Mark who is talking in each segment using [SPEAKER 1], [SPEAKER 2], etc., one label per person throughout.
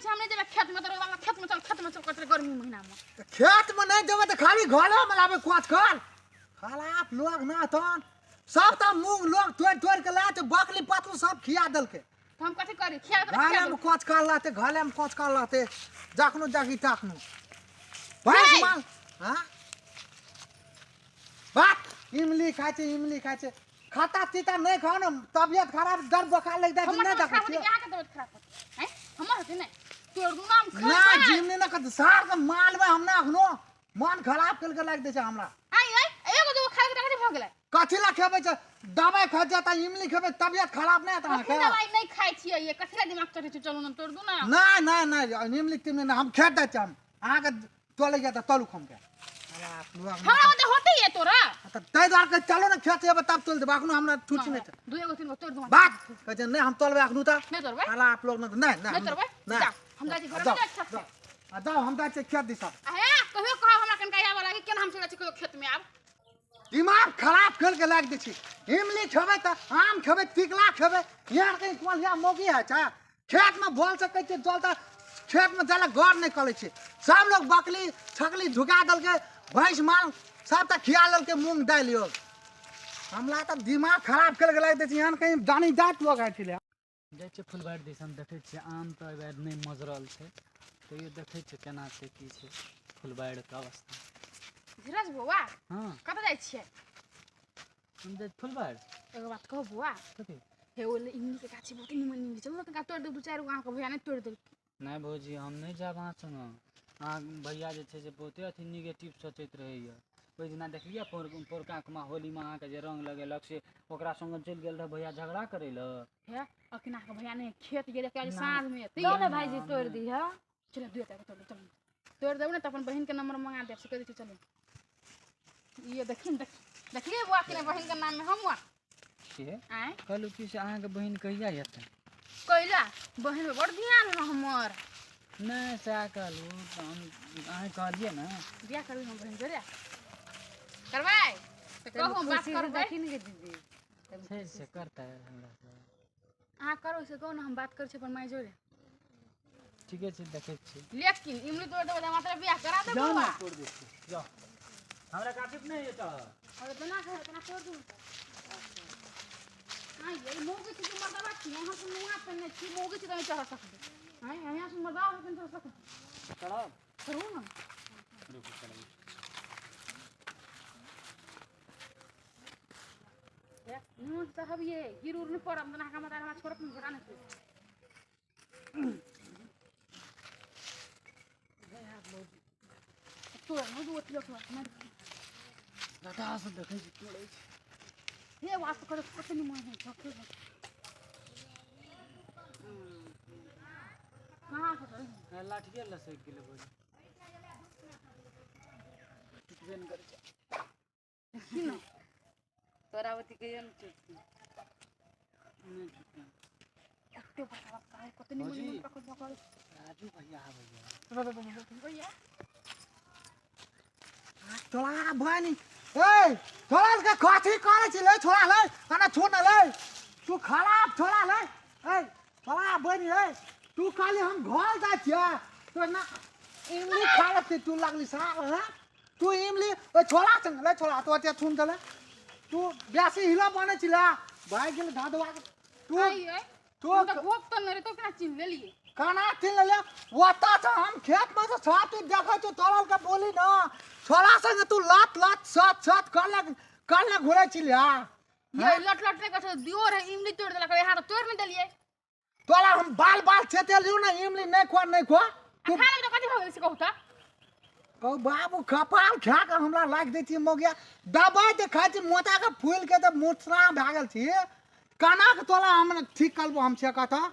[SPEAKER 1] छै हम नै जेबै खेत में, तोरा बाबा खेत में चल, खेत में चल करते गर्मी महीना में।
[SPEAKER 2] तऽ खेत में नहीं जेबै तऽ खाली घरे में लाबै कोच कर खराब लोग ना तहन सब तऽ मूंग लोग तोड़ि तोड़ि के लाते बकली पतलू सब खिया देलकै।
[SPEAKER 1] तऽ हम कथी करी? खिया देलकै,
[SPEAKER 2] घरे
[SPEAKER 1] खिया
[SPEAKER 2] में
[SPEAKER 1] देलकै।
[SPEAKER 2] कोच कर लाते, घरे में कोच कर लाते, जखनो जागी तखनो भैंस
[SPEAKER 1] नहीं।
[SPEAKER 2] माल। हाँ बात इमली खाइ छै, इमली खाइ छै, खाता तीता नहीं खाओ ना तबियत खराब दर्द बोखार लग जाइ छै।
[SPEAKER 1] हमर
[SPEAKER 2] नहीं
[SPEAKER 1] तबियत
[SPEAKER 2] देखै
[SPEAKER 1] खराब होतै
[SPEAKER 2] छियै?
[SPEAKER 1] कि अहाँके तबियत खराब होतै? हैं, हमर होतै नहि? तोड़ दू ना हम
[SPEAKER 2] ना
[SPEAKER 1] खैबै।
[SPEAKER 2] जिमनी ना कत सार के मालबै हम ना, अखनो मन खराब कल के लागि दै छै हमरा।
[SPEAKER 1] आइ आइ एगो दूगो खाइ के तऽ कथी भऽ गेलै?
[SPEAKER 2] कथी ला खेबै छै? दवाइ खा जाता, इमली खेबै तबियत खराब नहीं हेतै
[SPEAKER 1] कथी
[SPEAKER 2] अहाँके?
[SPEAKER 1] दवाइ नहि खाइ छियै ये, कथी ला दिमाग चढ़ै छै? चलू ने तोड़ दू ना।
[SPEAKER 2] नहीं नहीं नहीं, इमली तिमली ना, हम खेत दै छियै, हम अहाँके तोलै जाता तलू खमके
[SPEAKER 1] हमरा ओते होतै ये तोरा।
[SPEAKER 2] तऽ ताहि दुआरे कहै चलो ने खेत जेबै तब तोल देबै, अखनो हमरा छुट्टी नहि छै।
[SPEAKER 1] दू एगो तीन गो तोड़ दू।
[SPEAKER 2] बात कहै छै नहि हम तोलबै अखनो तऽ।
[SPEAKER 1] नहि तोड़बै?
[SPEAKER 2] साला आप लोग नहि नहि
[SPEAKER 1] नहि तोड़बै?
[SPEAKER 2] नहि।
[SPEAKER 1] जाउ, हम जाइ छी घरमे,
[SPEAKER 2] जाउ,
[SPEAKER 1] जाइ छी खेत।
[SPEAKER 2] जाउ। आ जाउ, हम जाइ छियै खेत दिसा।
[SPEAKER 1] आ हे कहियो कहब हमरा कनका आबऽ लागी केना हम चलि जाइ छी कहियो खेतमे आब।
[SPEAKER 2] दिमाग खराब कर के लागि दै छी। इमली खेबै तऽ आम खेबै, टिकला खेबै, यहाँ कहीं कोलिया मौगी होइ छै खेतमे बोल सकै छै? जल तऽ खेतमे जाइ लए गौर नहि करै छै। सब लोग बकली छकली झुका देलकै, भैंस माल सब तऽ खिया लेलकै मूँग दालि। यौ हमरा तऽ दिमाग खराब कर के लागि दै छै, यहाँ कहीं जानी जात लोग होइ छलै।
[SPEAKER 3] जाइ छियै फुलबाड़ी दिसन, देखै छियै आम तऽ एहि बेर नहि मजरल छै, तैयो देखै छियै केना छै की छै फुलबाड़ीके अवस्था।
[SPEAKER 1] धीरज बौआ।
[SPEAKER 3] हँ।
[SPEAKER 1] कतऽ जाइ छियै?
[SPEAKER 3] हम जाइ छी फुलबाड़ी।
[SPEAKER 1] एगो बात कहू बौआ?
[SPEAKER 3] कथी?
[SPEAKER 1] हे ओ इमली के गाछी बहुत निमन निमन छै, चलू ने कनका तोड़ि देब दू चारि गो, अहाँके भैया नहि तोड़ि देलकै।
[SPEAKER 3] नहि भौजी, हम नहि जायब अहाँ सङ्गे। अहाँ भैया जे छै से बहुते अथी निगेटिव सोचैत रहैए। ओहि दिना देखलियै पौरका होलीमे अहाँके जे रङ्ग लगेलक से ओकरा सङ्गे चलि गेल रहै भैया झगड़ा करै लए।
[SPEAKER 1] हे अखन अहाँके भैया नहि खेत गेलै काल्हि
[SPEAKER 3] ना।
[SPEAKER 1] साँझमे एतै।
[SPEAKER 4] जाउ ने भाईजी तोड़ि दिहऽ।
[SPEAKER 1] चलू दुए टा तोड़, चलू तोड़ि देबै ने तऽ अपन बहिनके नंबर मंगा देब से कहि दै छी। चलू ये देखी ने, देखलियै बौआ कि नहि बहिनके नाममे हम बौआ?
[SPEAKER 3] के
[SPEAKER 1] आँय।
[SPEAKER 3] कहलहुँ कि से अहाँके बहिन कहिया एतै?
[SPEAKER 1] कैला बहिन पर बड़ ध्यान है हमर।
[SPEAKER 3] नहि सएह कहलहुँ तऽ हम अहाँ कहलियै ने।
[SPEAKER 1] बियाह करबै हम बहिन जोड़े करबै तऽ कहू हम बात
[SPEAKER 4] खुशी से
[SPEAKER 1] करबै।
[SPEAKER 4] देखी ने गे दीदी।
[SPEAKER 3] छै से करतै हमरा से।
[SPEAKER 1] अहाँ करू से कहू ने, हम बात करै छी अपन माय जोड़े।
[SPEAKER 3] ठीके छै, देखै छियै।
[SPEAKER 1] लेकिन इमली तोड़ि देबै तऽ मात्र बियाह करा देबै
[SPEAKER 3] जाउ ने।
[SPEAKER 1] बौआ।
[SPEAKER 3] तोड़ि दै छियै, जाउ, हमरा गाछी पर नहि एतऽ।
[SPEAKER 1] अरे बना के तना तोड़ दू। हाँ ये मौगी छी मर्दाबा छी, अहाँ से मुआ पेने छी, मौगी छी तऽ नहि चढ़ सकबै। हाँ यहाँ से मर्दाबा होके नहि चढ़ सकबै।
[SPEAKER 3] चढ़ब।
[SPEAKER 1] चढ़ू ने।
[SPEAKER 3] रुकू, चढ़बै।
[SPEAKER 1] नुन साहब ये गिर उर नहीं पड़ब ना, हमरा हमरा छोड़त नहीं, घोड़ा नहीं। तोड़ न दू अथी ना।
[SPEAKER 3] दादा से देखै छी तोड़ै छै।
[SPEAKER 1] हे वास्ते करे कते निमन है छके कहाँ से चढ़ी?
[SPEAKER 3] लाठिए लसकि गेलै भौजी, टुटबे नहि करै छै।
[SPEAKER 1] की न
[SPEAKER 4] तोरा अथी कहियो ने टूटतै।
[SPEAKER 3] नहि टुटतै।
[SPEAKER 1] कते बड़का बड़का है, कते निमन
[SPEAKER 3] भौजी।
[SPEAKER 1] निमन पकड़ पकड़।
[SPEAKER 3] राजू भैया आबैया।
[SPEAKER 1] भैया।
[SPEAKER 2] छोड़ा बहिनी, ए छोड़ा के कथी करै छी? ले छोड़ा, ले कना छोड़ न ले, तू खराब छोड़ा ले। ए छोड़ा बहिनी, ए तू खाली हम घर जाइ छियै तो ना इमली खा लेती तू लागली साग। हाँ तू इमली ओ छोड़ा संग ले छोड़ा तो ओते छुन दले, तू बेसी हिला बनै छी ले भाइ गेल धादवा तू।
[SPEAKER 1] आइए।
[SPEAKER 2] तू
[SPEAKER 1] हम तऽ गोप तऽ नहि रे, तो केना चिन्ह लेलियै?
[SPEAKER 2] कना चिन्ह लेले? ओतऽ से हम खेत में से छत तू देखै छौ तोरल के बोली न छोड़ा संगे तू लात लात सत सत करले करले घुरै छी ले।
[SPEAKER 1] ये लट लट नहि करै छै, दियो रहे इमली तोड़ि देलक रहे, यहाँ तऽ तोड़ि नहि देलियै।
[SPEAKER 2] तोरा हम बाल बाल छेते लियौ ने इमली नहि खुआ नहि खुआ
[SPEAKER 1] आ
[SPEAKER 2] तू
[SPEAKER 1] खा लेबै तऽ कथी भऽ गेलै से कहू तऽ?
[SPEAKER 2] कहू बाबू, कपाल खा कऽ हमरा लागि दै छी मौगिया, दबाइ तऽ खाइ छी मोटा के फूलि के तऽ मुसरा भए गेल छी, केना के तोरा हम ठीक करबो हम से कतऽ?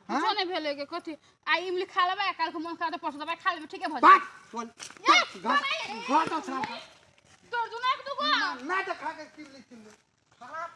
[SPEAKER 1] कुछो नहि भेलै के कथी, आइ इमली खा लेबै आ काल्हि मोन खराब तऽ परसू दबाइ खा लेबै, ठीके भऽ
[SPEAKER 2] बात
[SPEAKER 1] जेतै।
[SPEAKER 2] बोल।
[SPEAKER 1] ए,
[SPEAKER 2] घर घर तऽ छा
[SPEAKER 1] तोड़ दू ना एक दूगो।
[SPEAKER 2] नहि तऽ खा के इमली तिमली खराब।